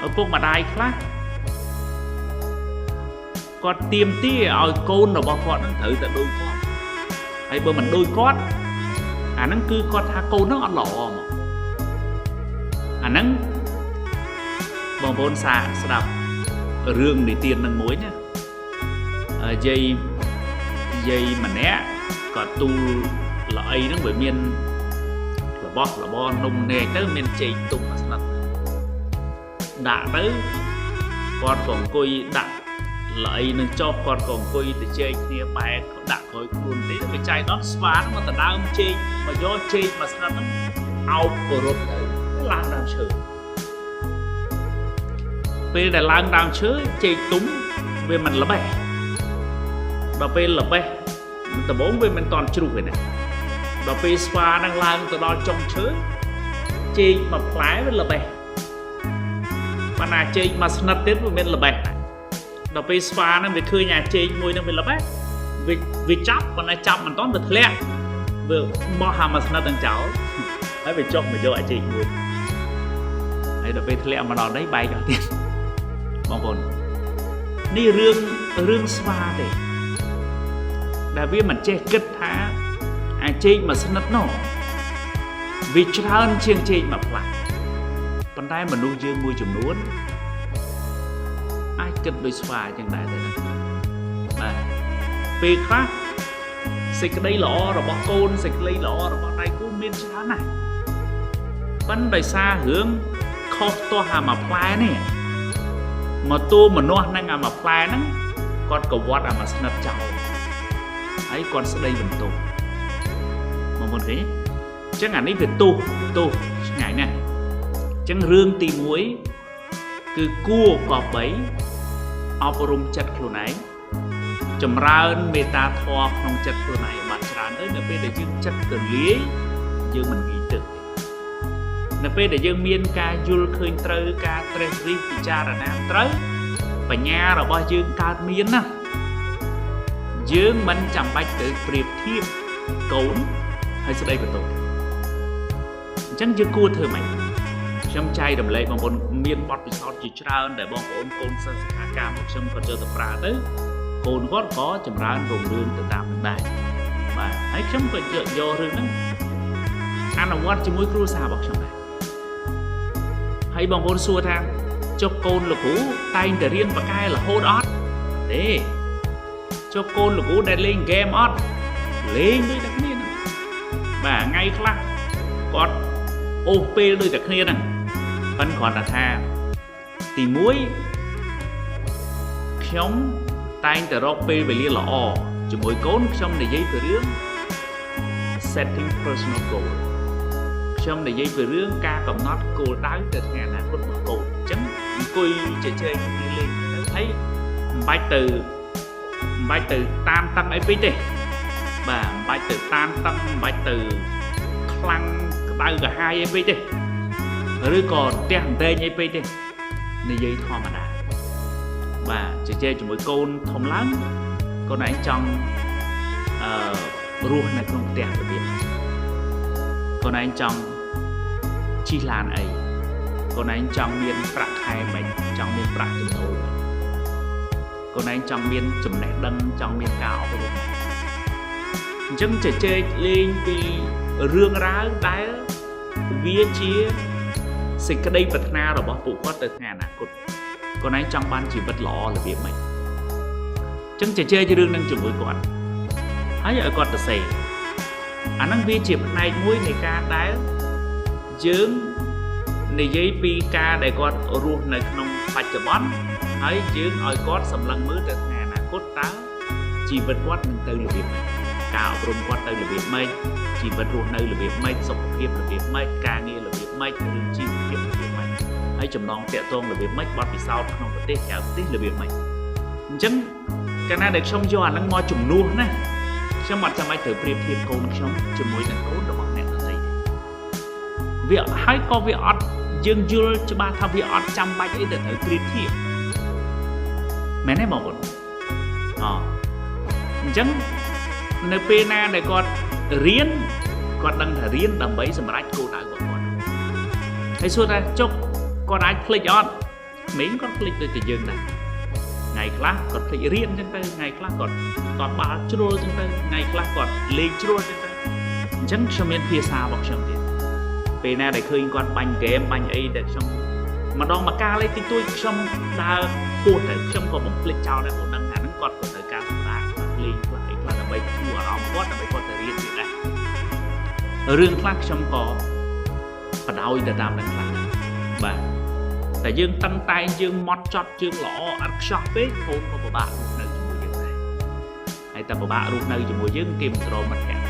ឪពុកម្ដាយខ្លះគាត់ទៀមទាឲ្យកូនរបស់គាត់នឹងត្រូវតែដូចគាត់ហើយបើមិនដូចគាត់អាហ្នឹងគឺគាត់ថាកូនហ្នឹងអត់ល្អហ្មងអាហ្នឹងបងប្អូនសាកស្ដាប់រឿងនិទាននឹងមួយណាយាយយាយម្នាក់ក៏ទូលល្អីហ្នឹងវាមានរបស់របរនំនែកទៅមានចេកទុំមួយស្និតដាក់ទៅគាត់ក៏អង្គុយដាក់ល្អីនឹងចុះគាត់ក៏អង្គុយទៅជែកគ្នាបែកដាក់ក្រោយខ្លួនទេវាចៃដល់ស្វានមកដដើមចេកមកយកចេកមួយស្និតហ្នឹងអោបគោរពទៅឡើងដើមឈើពេលដែលឡើងដើមឈើចេកទុំវាមិនល្បេះដល់ពេលល្បេះដំបូងវាមិនតន់ជ្រុះទេណាដល់ពេលស្វានឹងឡើងទៅដល់ចុងឈើចេកមួយផ្លែវាល្បេះប៉ុន្តែចេកមួយស្និតទៀតវាមានល្បេះដែរដល់ពេលស្វានឹងវាឃើញអាចេកមួយនឹងវាល្បេះវាចាប់ប៉ុន្តែចាប់មិនតន់វាធ្លាក់វាបោះអាមួយស្និតនឹងចោលហើយវាចុះមកយកអាចេកមួយហើយដល់ពេលធ្លាក់មកដល់ដីបែកអស់ទៀតបងប្អូននេះរឿងស្វាទេដែលវាមិនចេះគិតថាអាចេកមួយស្និតនោះវាច្រើនជាងចេកមួយផ្លែប៉ុន្តែមនុស្សយើងមួយចំនួនអាចគិតដូចស្វាអញ្ចឹងដែរទេណាបាទពេលខ្លះសេចក្តីល្អរបស់កូនសេចក្តីល្អរបស់ដៃគូមានច្រើនណាស់ប៉ុន្តែដោយសាររឿងខុសទាស់អាមួយផ្លែនេះមកទូមនុស្សនឹងអាមួយផ្លែហ្នឹងគាត់ក៏វត្តអាមួយស្និតចោលហើយគាត់ស្ដីបន្ទោសបងប្អូនឃើញអញ្ចឹងអានេះវាទោសទោសឆ្ងាយណាស់អញ្ចឹងរឿងទី1គឺគួរកបីអប់រំចិត្តខ្លួនឯងចម្រើនមេត្តាធម៌ក្នុងចិត្តខ្លួនឯងបានច្រើនទៅនៅពេលដែលយើងចិត្តទលាយយើងមិនងាយទឹកទេនៅពេលដែលយើងមានការយល់ឃើញត្រូវការត្រេះរិះពិចារណាត្រូវបញ្ញារបស់យើងកើតមានណាយើងមិនចាំបាច់ទៅប្រៀបធៀបកូនហើយស្ដីបន្ទោសទេអញ្ចឹងយើងគួរធ្វើម៉េចខ្ញុំចែករំលែកបងប្អូនមានបទពិសោធន៍ជាច្រើនដែលបងប្អូនកូនសិស្សសិក្ខាកាមរបស់ខ្ញុំគាត់យកទៅប្រើទៅកូនគាត់ក៏ចម្រើនរុងរឿងទៅតាមនឹងដែរបាទហើយខ្ញុំក៏យករឿងហ្នឹងអនុវត្តជាមួយគ្រួសាររបស់ខ្ញុំដែរហើយបងប្អូនសួរថាចុះកូនលោកគ្រូតែងតែរៀនបកែរហូតអត់ទេចុះកូនលោកគ្រូដែលលេងហ្គេមអត់លេងដូចតែគ្នាហ្នឹងបាទថ្ងៃខ្លះគាត់អូសពេលដូចតែគ្នាហ្នឹងប៉ិនគ្រាន់តែថាទី1ខ្ញុំតែងតែរកពេលវេលាល្អជាមួយកូនខ្ញុំនិយាយពីរឿង setting personal goal ខ្ញុំនិយាយពីរឿងការកំណត់គោលដៅទៅថ្ងៃអនាគតរបស់កូនអញ្ចឹងអង្គុយជជែកគ្នាលេងទៅហើយមិនបាច់ទៅតាមតឹងអីពេកទេបាទមិនបាច់ទៅតាមតឹងមិនបាច់ទៅខ្លាំងក្តៅក្រហាយអីពេកទេឬក៏ផ្ទះអន្តែងអីពេកទេនិយាយធម្មតាបាទជជែកជាមួយកូនធំឡើងកូនឯងចង់អឺរស់នៅក្នុងផ្ទះរបៀបកូនឯងចង់ជិះឡានអីកូនឯងចង់មានប្រាក់ខែមិនចង់មានប្រាក់ចំណូលមិនកូនឯងចង់មានចំណេះដឹងចង់មានការអប់រំអញ្ចឹងជជែកលេងពីរឿងរ៉ាវដែលវាជាសេចក្តីប្រាថ្នារបស់ពួកគាត់ទៅថ្ងៃអនាគតកូនឯងចង់បានជីវិតល្អរបៀបម៉េចអញ្ចឹងជជែករឿងនឹងជាមួយគាត់ហើយឲ្យគាត់ទៅសេអាហ្នឹងវាជាផ្នែកមួយនៃការដែលយើងនិយាយពីការដែលគាត់រស់នៅក្នុងបច្ចុប្បន្នហើយយើងឲ្យគាត់សម្លឹងមើលទៅថ្ងៃអនាគតតើជីវិតគាត់នឹងទៅរបៀបម៉េចការអប់រំគាត់ទៅរបៀបម៉េចជីវិតរស់នៅរបៀបម៉េចសុខភាពរបៀបម៉េចការងាររបៀបម៉េចឬជីវភាពរបៀបម៉េចហើយចំណងតាក់ទងរបៀបម៉េចបទពិសោធន៍ក្នុងប្រទេសក្រៅប្រទេសរបៀបម៉េចអញ្ចឹងកាលណាដែលខ្ញុំយកអាហ្នឹងមកជំនួសណាខ្ញុំអត់ចាំបាច់ត្រូវប្រៀបធៀបកូនខ្ញុំជាមួយនឹងកូនរបស់អ្នកដទៃទេវាហើយក៏វាអត់យើងយល់ច្បាស់ថាវាអត់ចាំបាច់អីទៅត្រូវប្រៀបធៀបមែនទេបងប្អូនអអញ្ចឹងនៅពេលណាដែលគាត់រៀនគាត់ដឹងថារៀនដើម្បីសម្រេចគោលដៅរបស់គាត់ហើយសួរថាចុះគាត់អាចភ្លេចអត់ ក្មេងគាត់ភ្លេចដូចតែយើងដែរថ្ងៃខ្លះគាត់ភ្លេចរៀនអញ្ចឹងទៅថ្ងៃខ្លះគាត់គាត់បាល់ជ្រុលអញ្ចឹងទៅថ្ងៃខ្លះគាត់លេងជ្រុលអញ្ចឹងទៅអញ្ចឹងខ្ញុំមានភាសារបស់ខ្ញុំទៀតពេលណាដែលឃើញគាត់បាញ់ហ្គេមបាញ់អីដែលខ្ញុំម្ដងមកកាលឯតិចតួចខ្ញុំដើរពោះទៅខ្ញុំក៏បំភ្លេចចោលដែរព្រោះដឹងថាហ្នឹងគាត់ក៏ត្រូវការសម្រាកខ្លះលេងខ្លះអីខ្លះដើម្បីបធូរអារម្មណ៍គាត់ដើម្បីគាត់ទៅរៀនទៀតដែររឿងខ្លះខ្ញុំក៏បដោយទៅតាមនឹងខ្លះដែរបាទតែយើងតឹងតែងយើងម៉ត់ចត់យើងល្អអត់ខ្ចោះពេកកូនក៏ពិបាករស់នៅជាមួយយើងដែរហើយតែពិបាករស់នៅជាមួយយើងគេមិនទ្រាំមិត្តភក្តិ។